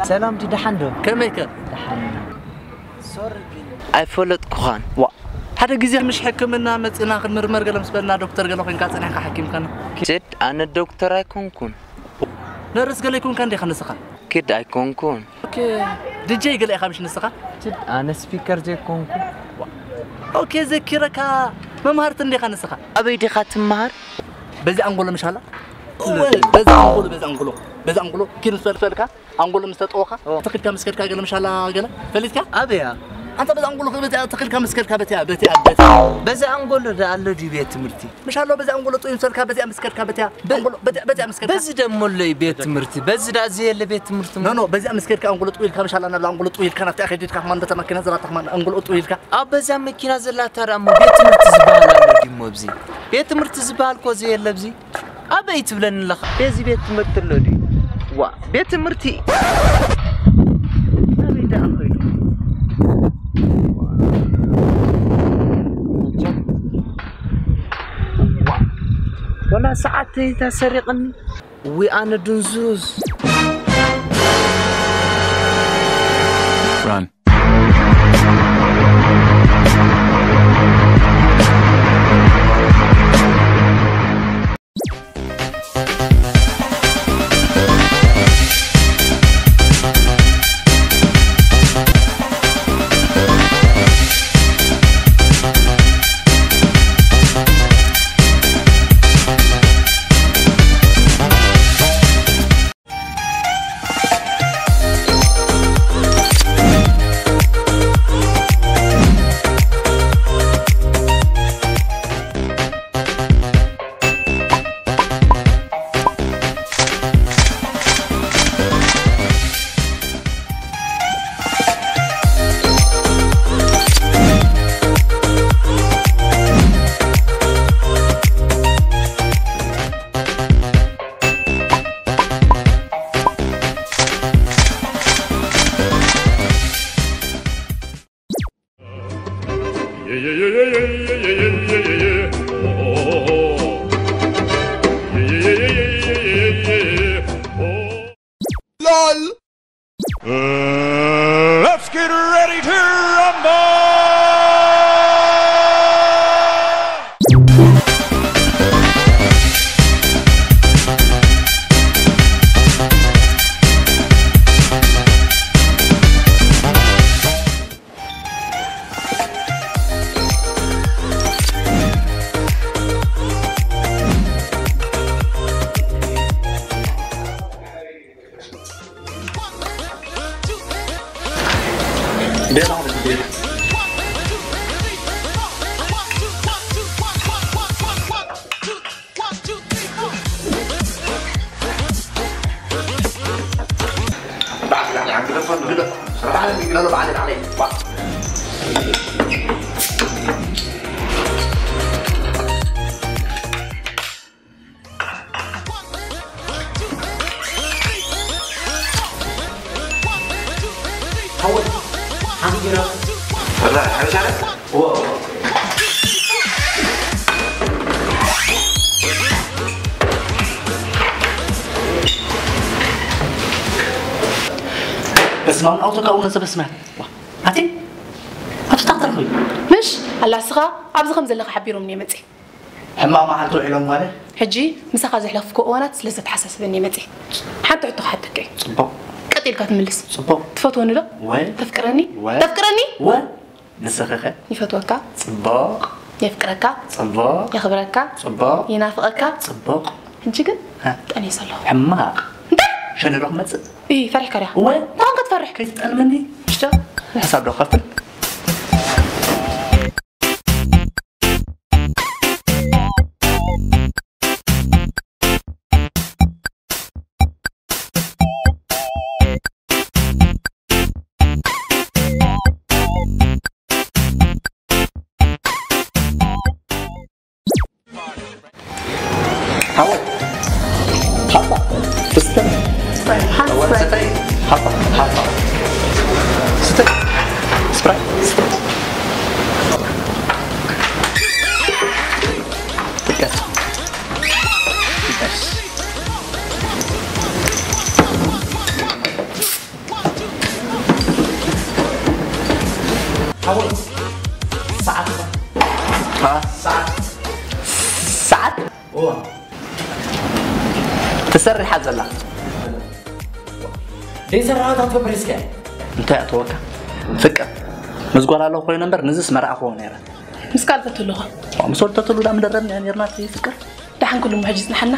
ሰላም፣ ዲ ደሓን ዶ? ከመይከ? ደሓን። ሶሪ ግን ኣይፈለጥኩኻን። ዋ፣ ሓደ ግዜ ምሽ ሕክምና መጺና ክንምርመር ገለ ምስ በልና ዶክተር ገለ ኮይንካ ጸኒሕካ ሓኪምካና። ኪድ ኣነ ዶክተር ኣይኮንኩን። ነርስ ገለ ይኮንካ እንዴ ከነስኻ? ኪድ ኣይኮንኩን። ኦኬ፣ ዲጄ ገለ ኢኻ ምሽ ንስኻ? ኪድ ኣነ ስፒከር ዘይኮንኩ። ኦኬ፣ ዘኪረካ መምሃርቲ እንዴ ከነስኻ? ኣበይ ዲኻ ትመሃር? በዚ ኣንጎሎ ምሻላ? በዚ ኣንጎሎ፣ በዚ ኣንጎሎ፣ በዚ ኣንጎሎ ኪድ ምስ በልፈልካ ኣንጎሎ ምስ ተጠወኻ ኦ። ተኽልካ ምስ ከድካ ገለ ምሻላ ገለ ፈሊጥካ? ኣበያ? ኣንታ በዚ ኣንጎሎ በዚኣ ተኽልካ ምስ ከድካ በቲያ፣ በቲያ፣ በቲያ። በዚ ኣንጎሎ ዶ ኣሎ ድዩ ቤት ትምህርቲ? ምሻሎ በዚ ኣንጎሎ ጥዩ ምስ ከድካ በዚኣ ምስ ከድካ በቲያ። በ-፣ ኣንጎሎ በዚኣ፣ በዚኣ ምስ ከድካ። በዚ ደሞ ኣሎ እዩ ቤት ትምህርቲ። በዚ ዳ እዚ የለ ቤት ትምህርቲ። ኖ፣ ኖ፣ በዚኣ ምስ ከድካ ኣንጎሎ ጥዩ ኢልካ ምሻላ ናብዛ ኣንጎሎ ጥዩ ኢልካ ናብቲ ኣኸዲድካ ከማን በታ መኪና ዘላታ ከማን ኣንጎሎ ጥዩ ኢልካ። ኣብ በዛ መኪና ዘላታ ደኣ እሞ ቤት ትምህርቲ ዝበሃል ኣሎ ድዩ እሞ ኣብዚ? ቤት ትምህርቲ ዝበሃል እኮ እዚ የለ ኣብዚ። ኣበይ ትብለኒ ኣለኻ? እዚ ቤት ትምህርቲ ኣሎ ድዩ? ዋ፣ ቤት ትምህርቲ ኣበይ ደኣ ኾይኑ? ዋ፣ ወላ ሰዓተይ ተሰሪቕኒ። ዊ ኣነ ድንዙዝ። Run. Let's get ready to rumble! በስመ ኣብ፣ ኣውቶካ እውነት ዘበስመ። ኣቲ፣ ኣቲ ታክተር ኾይ። ምሽ፣ ኣላ እስኻ ኣብዚ ከም ዘለኻ ሓቢሮም እየ መጽእ። ሕማቕ መዓልቲ ውዒሎም ማለት? ሕጂ ምሳኻ ዘሕለፍኩ እዋናት ስለ ዘተሓሳስበኒ እየ መጽእ። ሓንቲ ሕቶ ክሓተካ እየ። ጽቡቕ። ቀጥ ኢልካ ትምልስ። ጽቡቕ። ትፈትወኒ ዶ? ወ። ተፍቅረኒ? ወ። ተፍቅረኒ? ወ። ንስኺ ኸ? ይፈትወካ። ጽቡቕ። የፍቅረካ። ጽቡቕ። የኽብረካ። ጽቡቕ። ይናፍቐካ። ጽቡቕ። ሕጂ ግን እ። ጠንየ ዘለኹ። ሕማቕ። እንታይ? ሸነ ዶ ክመጽእ? እይ፣ ፈሪሕካ ዲኻ? እወ። እንታይ ኮንካ ትፈርሕ? ከይትጠልመኒ። ሽቶ? ሕሳብ ዶ ክኸፍል? ሓወይ፣ ሓባ፣ ትስተ? ስፕራይት፣ ሓንቲ ስፕራይት። ስታይ፣ ሓባ፣ ሓባ። ስተ፣ ስፕራይት፣ ስተ። ጥቀስ። ጥቀስ። እዋ። ትሰርሓ ዘላ። ዘይሰራሃት ኣትገብር እስከ። እንታይ ኣተወካ? ፍቅር። ምስ ጓል ኣለኹ ኮይነ እምበር ንዝስ መርኣኹዎ ነይረ። ምስ ካልእ ተትልኻ። ዋ፣ ምስ ወዲ ተትሉ ዳ ምደረብና ነይርና እቲ ፍቅር። ደሓን ኩሉ እሞ ሕጂ ጽንሓልና።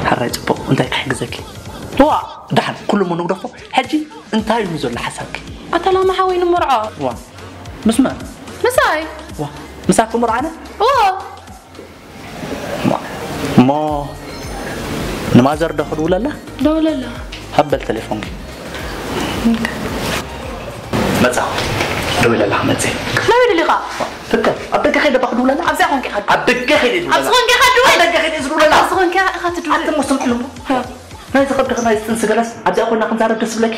ሓራይ ጽቡቕ፣ እንታይ ክሕግዘኪ? ዋ! ደሓን ኩሉ እሞ ንግደፎ። ሕጂ እንታይ እዩ ዘሎ ሓሳብኪ? ኣታ ላማ ሓወይ ንመርዖ። ዋ፣ ምስ መን? ምሳይ። ዋ፣ ምሳኪ መርዓነ? ዋ! እሞ ንማዘር ዶ ክድውለላ? ደውለላ። ሃበል ቴሌፎንኪ። መጻ። ደውለላ መጽ። ናበይ ደሊኻ? ፍቅር፣ ኣብ ደገ ከይደ ባክ ድውለላ። ኣብዚኣ ኮንኪ ኢኻ። ኣብ ደገ ከይደ ድውለላ። ኣብዚ ኮንኪ ኢኻ ድውል። ኣብ ደገ ከይደ ዝድውለላ። ኣብዚ ኮንኪ ኢኻ ትድውል። ኣቲ እሞ ስምዕሉ እሞ። ሀ። ናይ ዝኸብድኺ ናይ ዝጥንሲ ገለስ ኣብዚኣ ኮይና ክንዛረብ ደስ ዝብለኪ።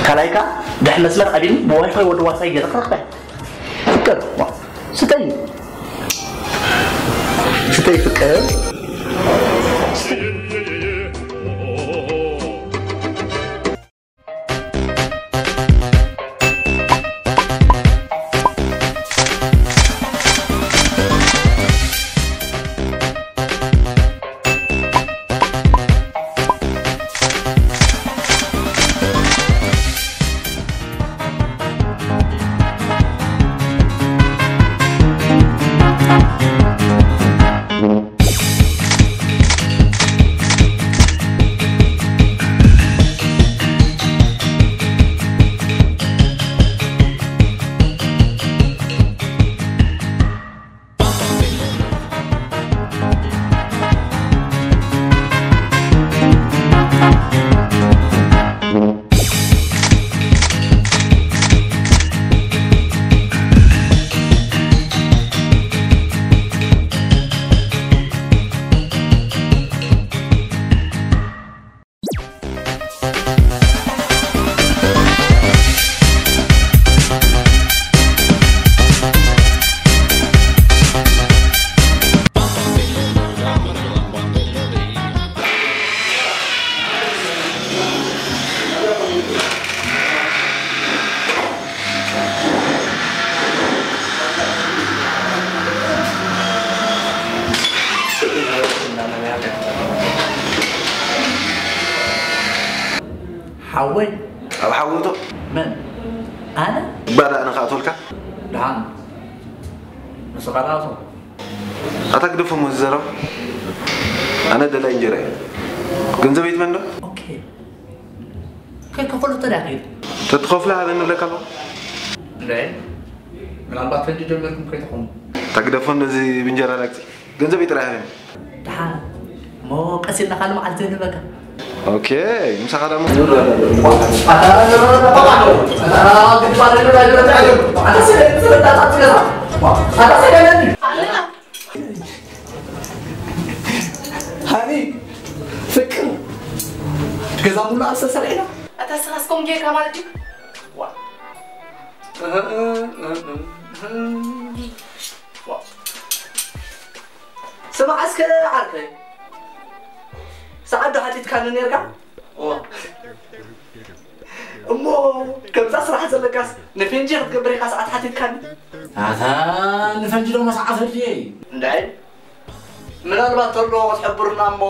ካልኣይ ከኣ ድሕሪ መስመር ቀዲሙ ብዋይፋይ ወዲ ዋሳይ ገይረ ክረኽበ። ፍቅር፣ ዋ፣ ስተይ። ስተይ ፍቅር። ሓወይ። ኣብ ሓዊ እቶ? መን? ኣነ? ባዳ ኣነ ክኣትወልካ? ደሓን። ንስኻ ደኣ ኣቶ? ኣታ ግደፎ እሞ እዚ ዘረባ። ኣነ ደላይ እንጀራ እየ። ገንዘበይ ትመን ዶ? ኦኬ። ከይከፈሉ ተዳኺሉ። ተትኸፍሎ ሃበኒ እብለካ ኣለኹ። እንደ ምናልባት ፈንጂ ጀመርኩም ከይትኾኑ። ኣታ ግደፎ ነዚ ብእንጀራ ላግጺ። ገንዘበይ ጥራይ ሃበኒ። ደሓን እሞ ቀስ ኢልና ካልእ መዓልቲ ንህበካ። ኦኬ፣ ምሳኻ ደኣ ሃኒ ፍቅር ገዛ ሙሉ ኣብ ዝተሰርሐ ኢና። ኣታ ስኻስ ከምኡ ጌርካ ማለት ድዩ? ዋ። ስማዕ እስከ ዓርከይ፣ ሰዓት ዶ ሓቲትካኒ ኔርካ? እሞ ከምዛ ስራሕ ዘለካስ ንፈንጂ ክትገብር ኢኻ ሰዓት ሓቲትካኒ? ኣታ ንፈንጂ ዶ መስዓት ኣድልየ እዩ? እንዳይ ምናልባት ተሎ ክትሕብሩና እሞ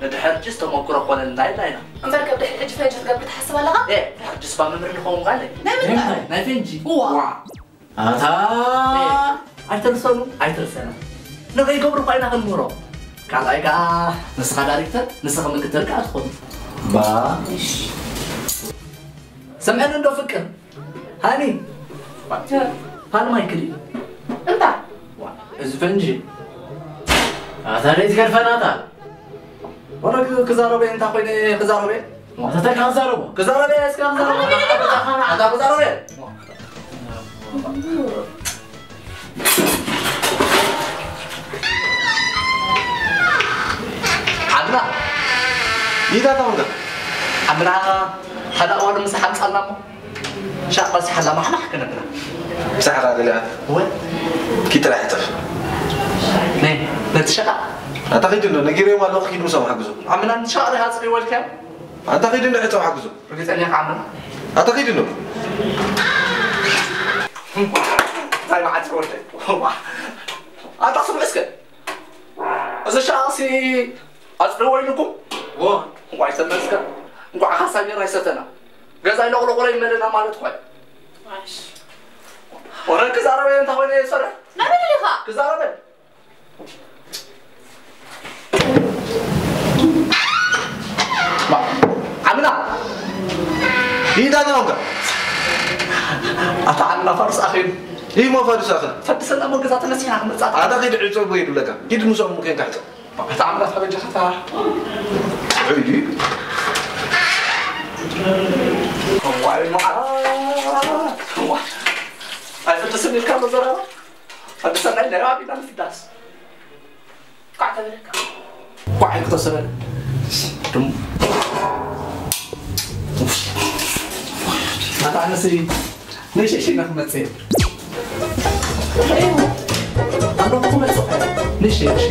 ንድሕር ጅስ ተመክሮ ኮነልና ኢልና ኢና። እምበር ከብ ድሕሪ ሕጂ ፈንጂ ክትገብር ትሓስብ ኣለኻ? ኤ፣ ድሕር ጅስ ባ መምህር ንኸውን ቃለይ። ናይ ምንታይ? ናይ ፈንጂ። እዋ። ኣታ ኣይትርሰኑ፣ ኣይትርሰና። ንኸይገብሩ እኳ ኢና ክንምህሮ። ካልኣይ ከኣ ንስኻ ዳይሬክተር፣ ንስኻ ምክትል ከኣ ትኾኑ። ባ። እሺ። ስምዕኒ እንዶ ፍቅር። ሃኒ። ፓል ማይክል እዩ። እንታ? ዋ፣ እዚ ፈንጂ። ኣታ ደይ ትገድፈና ኣታ። ወረ ክ-፣ ክዛረበ እንታ ኮይነ ክዛረበ? ተተካ ክዛረቡ። ክዛረበ እስከ ክዛረበ። ኣታ ክዛረበ። ዓድና። ይታ ታውንካ። ዓድና ሓደ ኣዋል ምስ ሓምጻልና እሞ። ሻቕ በዚሓላ ማሕማሕ ክነብላ። ብዛዕባ ገለ እወ። ኪድ ጥራሕ ሕተፍ። ነይ፣ ነቲ ሸቓ። ኣታ ኺድ ኣሎ፣ ነጊረዮም ኣለኹ፣ ኪድ ምሶም ሓግዞ። ዓምና ንሸቓ ዲኻ ጽሪወልካ? ኣታ ኺድ እንዶ ሕተው ሓግዞ። ርግጸኛ ኢኻ ዓምና? ኣታ ኺድ ኣሎ። እንታይ መዓት ወደይ? ዋ። ኣታ ስምዑ እስከ። እዚ ሻቕሲ ኣጽድዎ ኢልኩም? ዎ። እንቋዕ ተመስገን። እንቋዕ ሓሳብ ጌርና ኣይሰተና። ገዛ ይለቕለቑሎ ይመለና ማለት እኮ እዩ። እሺ። ወረ ክዛረበ እንታይ ኮይነ ይሰርሕ? ናበይ ኢኻ? ክዛረበ። ዓምና። ይዳ ነው ጋር። ኣታ ዓምና ፋርስ ኣኺሉ። ይህ ሞ ፋርስ ኣኺሉ። ፈድሰና ሞ ገዛ ተነሲና ክንመጻ። ኣታ ኺድ ዕጾ ቦይ ይብለካ። ኪድ ምሶም ምከን ካሕጾ። ኣታ ዓምና ፈረጃ ኸታ። ዕዲ። ዋይ ማ። ኣይፈድስን ኢልካ ሎ ዘረባ። ፈድሰና ናይ ራቢና ምፍዳስ። ኳዕ ተበለካ። ኳዕ ክተሰበለ። ድም። ኣታ ኣነሲ ነሸሽና ክመጽእ። ኣነ ክመጽእ። ነሸሽ።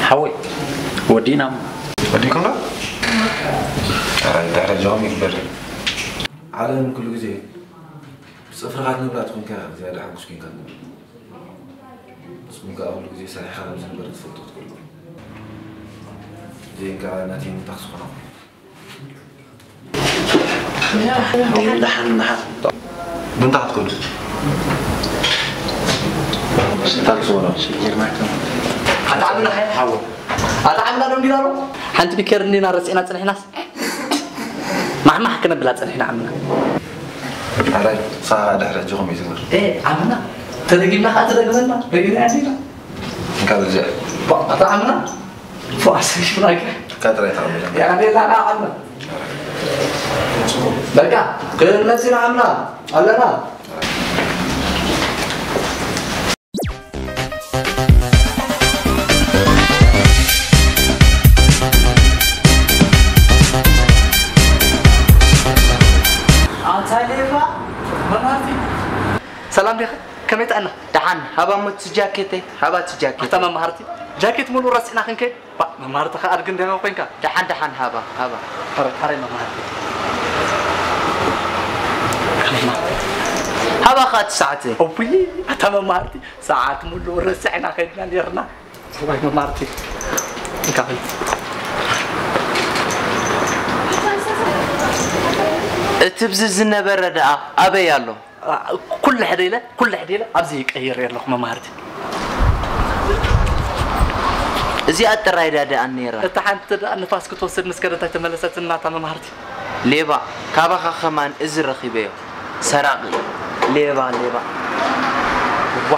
ሓወይ፣ ወዲእና። ወዲእኩም ዶ? ኧረ፣ ድሕሪ ጆም ይግበር። ዓለም ኩሉ ግዜ ብጽፍርኻ ትነብራ ትኾንካ ዝያዳ ሕጉስ ኮንካ ትነብር። ንስኹም ከኣ ኩሉ ግዜ ሰሪሕኻ ከም ዝንበር ትፈልጡ ክትኮኑ። እዚኤን ከኣ ናተይ ምንታኽ ዝኾና። ደሓን፣ ደሓን። ብምንታይ ክትኮኑ? ሽታ ክስወራ። ኣታ ዓምና ሓወ። ኣታ ዓምና ደንጊራ ኣሎ። ሓንቲ ቢኬር እንዲና ረሲዕና ጽኒሕናስ። ማሕማሕ ክነብላ ጸኒሕና ዓምና። ኣራይ፣ ሳ ድሕሪ ሕጂ ኸመይ ትግበር? ኤ፣ ዓምና፣ ተደጊምና ኸዓ ትደግመና፣ ደጊምና እያ ዲና። እንካ ብዚኣ። ባ፣ ኣታ ዓምና፣ ፎ፣ ኣሰይ ሽፍናይካ። እካ ጥራይ ተቐበለና። ያ፣ ኣነ ላና ዓምና። በቃ፣ ክንመጽእ ኢና ዓምና፣ ኣለና። ኣንታይ ሌባ መናቲ። ሰላም ዲኻ? ከመይ ጥዕና? ደሓን፣ ሃባ እሞ እቲ ጃኬተይ፣ ሃባ እቲ ጃኬት። ኣታ መማህርቲ፣ ጃኬት ሙሉእ ረሲዕና ክንከይድ? ባ፣ መማህርቲ ከኣ ኣድጊ እንዲኻ ኮይንካ። ደሓን፣ ደሓን፣ ሃባ፣ ሃባ። ሕረ-፣ ሕረ መማህርቲ። ሃባ ከኣ እቲ ሰዓት። እውይ፣ ኣታ መማህርቲ፣ ሰዓት ሙሉእ ረሲዕና ከይድና ኔርና። እዋይ መማህርቲ። እንካ ኸይድ። እቲ ብዚ ዝነበረ ደኣ ኣበይ ኣሎ? ኩሉ ሕደ ኢለ ኩሉ ሕደ ኢለ ኣብዚ ይቀይር ኣለኹ መማህርቲ። እዚኣ ጥራይ ዳ ደኣ ነይራ። እታ ሓንቲ ደኣ ንፋስ ክትወስድ ምስ ከደት ኣይተመለሰትን ናታ መማህርቲ። ሌባ፣ ካባኻ ከማን እዚ ረኺበዮ። ሰራቒ፣ ሌባ፣ ሌባ። ዋ።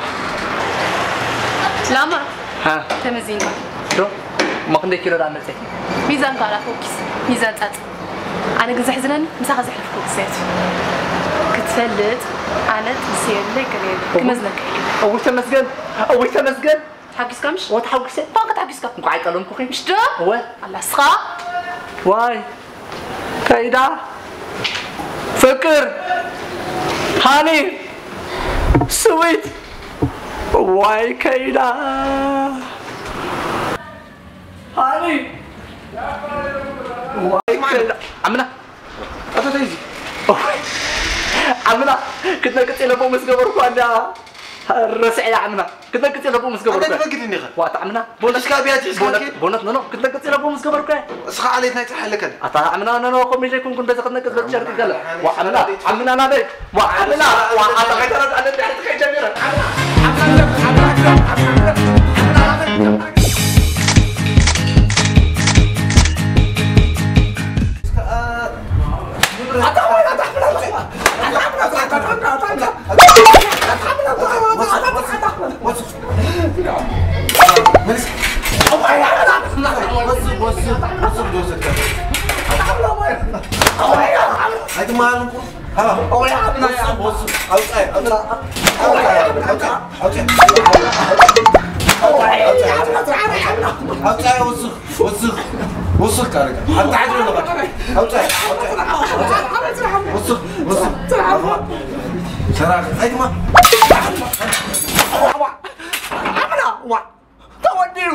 ላማ፣ ሃ? ተመዚንካ። ዶ? እሞ ክንደይ ኪሎ ደኣ መጸኪ? ሚዛን ካላ ፎኪስ፣ ሚዛን ጻጽ። ኣነ ግን ዘሕዝነኒ ምሳኻ ዘሕለፍኩ ግዜያት። ክትፈልጥ፣ ኣነ ጥንሲ የብለይ፣ ገለ የብለይ። እው። ክመዝነካ ኢለ። እውይ ተመስገን፣ እውይ ተመስገን። ተሓጒስካ ምሽ? እወ ተሓጒሰ። እንኳን ተሓጒስካ። እንኳዕ ኣይጠለምኩኺ። ምሽ ዶ? እወ። ኣላ እስኻ? ዋይ። ከይዳ። ፍቅር። ሃኒ። ስዊት። ዋይ ከይዳ። ሃኒ። ዋይ ከይዳ። ዓምና። ኣቶ ተይዚ። ዓምና። ክትነቅጽ ኢለ ቦ ምስ ገበርኩ ኣንዳ። ረስዐ ዓምና። ክትነቅጽ ኢለ ቦ ምስ ገበርኩ። ኣንዳ ትፈግድኒ ኢኻ። ዋታ ዓምና። ቦነስ ካብ ያት ሒዝካ ቦነስ፣ ከ? ቦነስ ኖኖ። ክትነቅጽ ኢለ ቦ ምስ ገበርኩ። እስኻ ዓሌት ናይ ጽሓይ ኣለከን። ኣታ ዓምና ኖኖ፣ ከምኡ ኢለ ይኩንኩን በዚ ክትነቅጽ በቲ ሸርኪ ገለ። ዋ ዓምና፣ ዓምና ናበይ? ዋ ዓምና፣ ዋ ኣታ ከይተረድኣኒ ድሕሪ ትኸይድ ጀሚረ። ዓምና፣ ዓምና፣ ዓምና፣ ዓምና፣ ዓምና ናበይ? ኣውጻይ፣ ወስኽ፣ ወስኽ፣ ወስኽ ካረጋ። ኣብ ታሕቲ ዘሎ በቃ። ኣውጻይ፣ ኣውጻይ፣ ኣውጻይ። ወስኽ፣ ወስኽ። ሰራቂ፣ እንታይ ድማ? ኣምና፣ ዋ፣ ተወዲኡ።